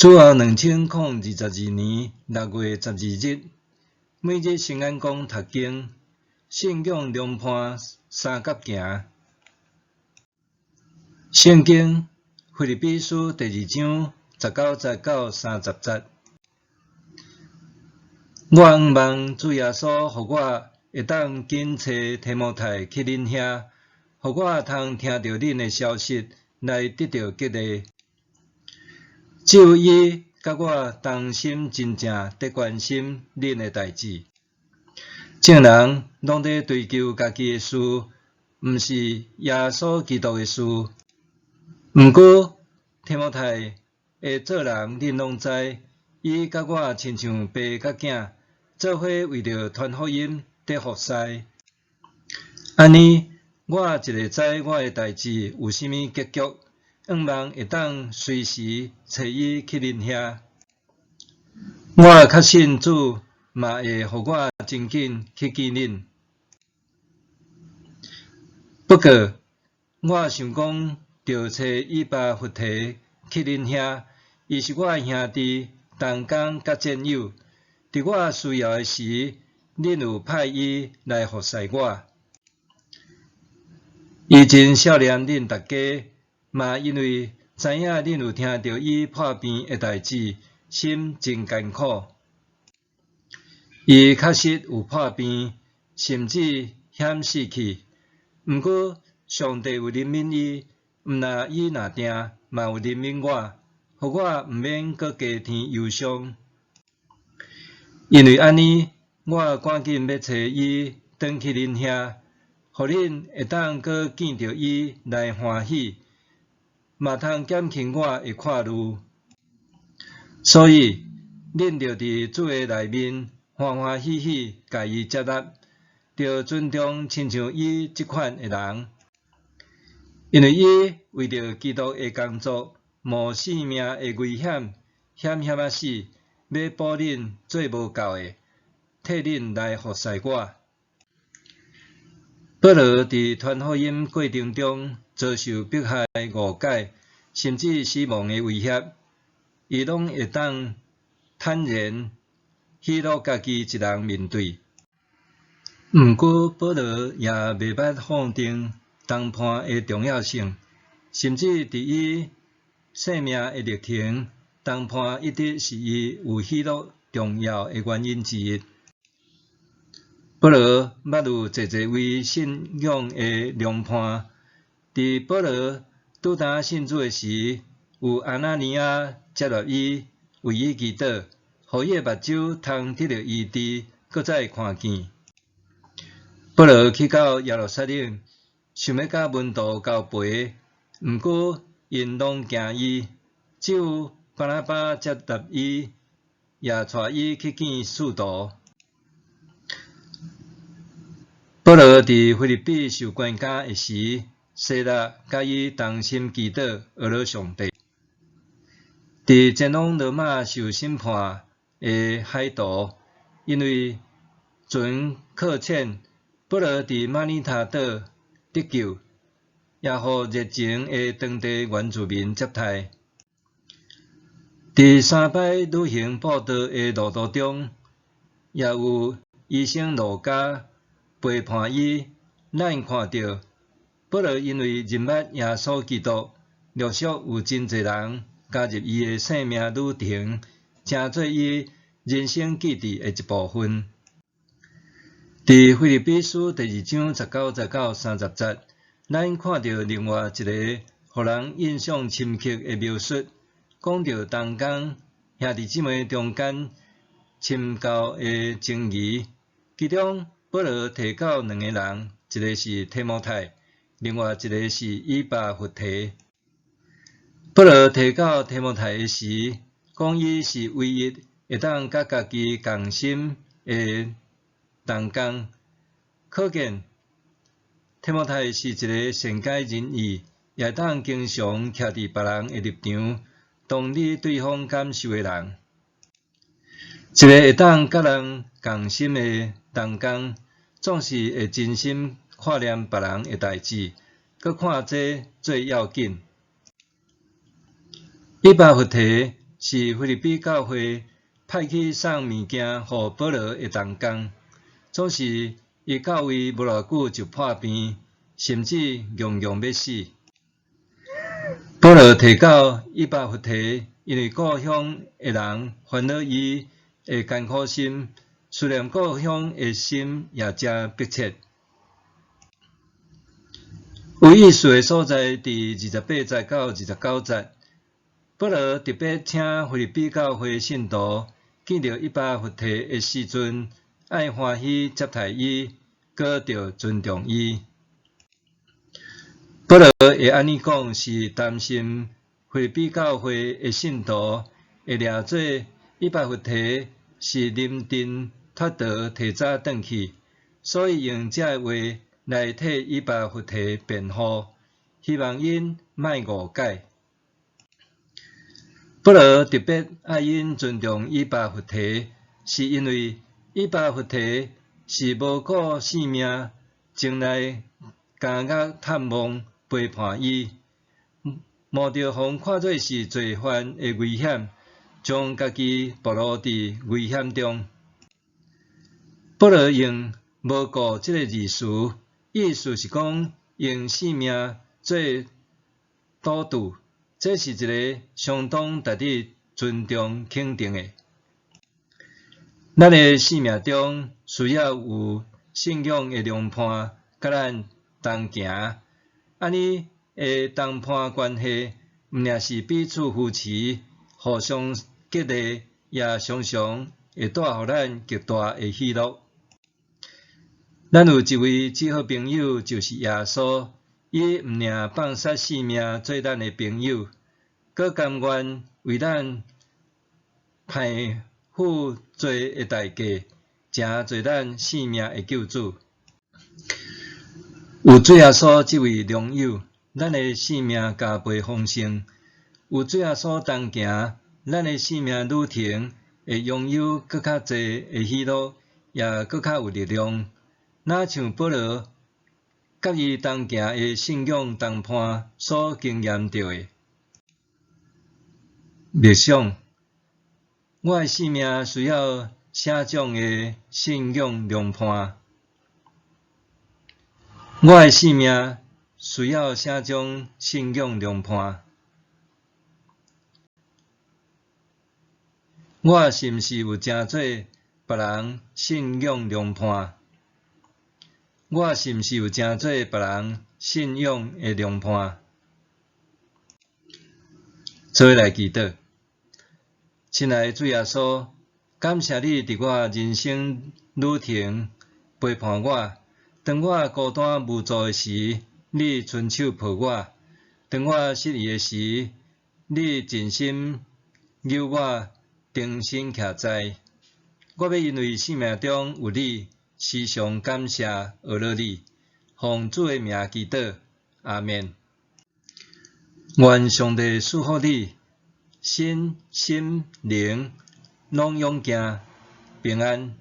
主後2022年6月12日，每日新眼光讀經，信仰良伴相佮行。聖經腓立比書第二章十九節到30節。我向望主耶穌予我會當緊揣提摩太去恁遐，予我通聽著恁的消息來得著激勵。只有伊佮我同心真正佇關心恁的代誌。眾人攏佇追求家己的事，毋是耶穌基督的事。毋過提摩太的做人，恁攏知，伊佮我親像爸佮囝，做伙為著傳福音佇服侍。按呢，我一會知我的代誌有啥物結局，向望會當隨時揣伊去恁遐。我確信主嘛會予我真緊去見恁。不過，我想講著揣以巴弗提去恁遐，伊是我的兄弟、同工佮戰友。佇我需要的時，恁有派伊來服侍我。伊真想念恁逐家，嘛因為知影恁有聽著伊破病的代誌，心真艱苦。伊確實有破病，甚至險死去。毋過上帝有憐憫伊，毋但伊若定，嘛有憐憫我，予我毋免閣加添憂傷。因為按呢，我趕緊欲揣伊轉去恁遐，予恁會當閣見著伊來歡喜，嘛通減輕我的掛慮。所以，恁著佇主的內面歡歡喜喜共伊接納，著尊重親像伊這款的人，因為伊為著基督的工作，冒性命的危險，險險仔死，欲補恁做無夠的，替恁來服侍我。保羅佇傳福音過程中遭受迫害、誤解，甚至死亡的威脅，伊攏會當坦然喜樂，家己一人面對。毋過，保羅也袂捌否定同伴的重要性，甚至佇伊生命的歷程，同伴一直是伊有喜樂重要的原因之一。保羅捌有濟濟位信仰的良伴。佇保羅拄焦信主的時，有亞拿尼亞接納伊，為伊祈禱，予伊的目睭通得著醫治，閣再看見。保羅去到耶路撒冷，想欲佮門徒交陪，毋過𪜶攏驚伊，只有巴拿巴接納伊，也帶伊去見使徒。保羅佇腓立比受關監的時，西拉佮伊同心祈禱，呵咾上帝。佇前往羅馬受審判的海途，因為船擱淺，保羅佇馬耳他島得救，也予熱情的當地原住民接待。佇三擺旅行布道的路途中，也有醫生路加陪伴伊。咱看著保羅因為認捌耶穌基督，陸續有真濟人加入伊的生命旅程，成做伊人生記憶的一部分。佇腓立比書第二章十九節到30節，咱看著另外一個予人印象深刻的描述，講著同工兄弟姊妹中間深厚的情誼。其中保羅提到兩个人，一个是提摩太，另外一个是以巴弗提。保羅提到提摩太的時，講伊是唯一會當佮家己仝心的同工。可見提摩太是一个善解人意，也會當經常徛佇別人的立場，同理對方感受的人。一个會當佮人仝心的同工，總是會真心看念別人的代誌，閣看這做要緊。以巴弗提是腓立比教會派去送物件予保羅的同工，總是伊到位無偌久就破病，甚至戇戇欲死。保羅提到以巴弗提，因為故鄉的人煩惱伊的艱苦心，思念故鄉的心也誠迫切。有意思的所在，佇28節到29節，保羅特別請腓立比教會信徒見著以巴弗提的時陣，愛歡喜接待伊，閣著尊重伊。保羅會按呢講，是擔心腓立比教會的信徒會掠做以巴弗提是臨陣脫逃提早轉去，所以用這个話來替以巴弗提辯護，希望𪜶莫誤解。保羅特別愛𪜶尊重以巴弗提，是因為以巴弗提是無顧性命前來監獄探望陪伴伊，冒著予人看做是罪犯的危險，將家己暴露佇危險中。保羅用無顧這个字詞，意思是講用性命做賭注，這是一个相當值得尊重肯定的。咱的生命中需要有信仰的良伴，佮咱同行。按呢的同伴關係，毋爾是彼此扶持、互相激勵，也常常會帶予咱極大的喜樂。咱有一位至好朋友，就是耶穌，伊毋爾放捨性命做咱的朋友，閣甘願為咱賠付罪的代價，成做咱性命的救主。有主耶穌這位良友，咱的生命加倍豐盛；有主耶穌同行，咱的生命旅程會擁有閣較濟的喜樂，也閣較有力量。若像保羅佮伊同行的信仰同伴所經驗著的。默想，我的生命需要啥種的信仰良伴？我的生命需要啥種信仰良伴？我是毋是有成做別人信仰良伴？我是毋是有成做別人信仰的良伴？做伙來祈禱，親愛的主耶穌，感謝你佇我人生旅程陪伴我。當我孤單無助的時，你伸手抱我；當我失意的時，你盡心誘我重新徛在。我欲因為生命中有你，時常感謝阿樂你，奉主的名祈禱，阿們。願上帝賜福你，身心靈攏勇健平安。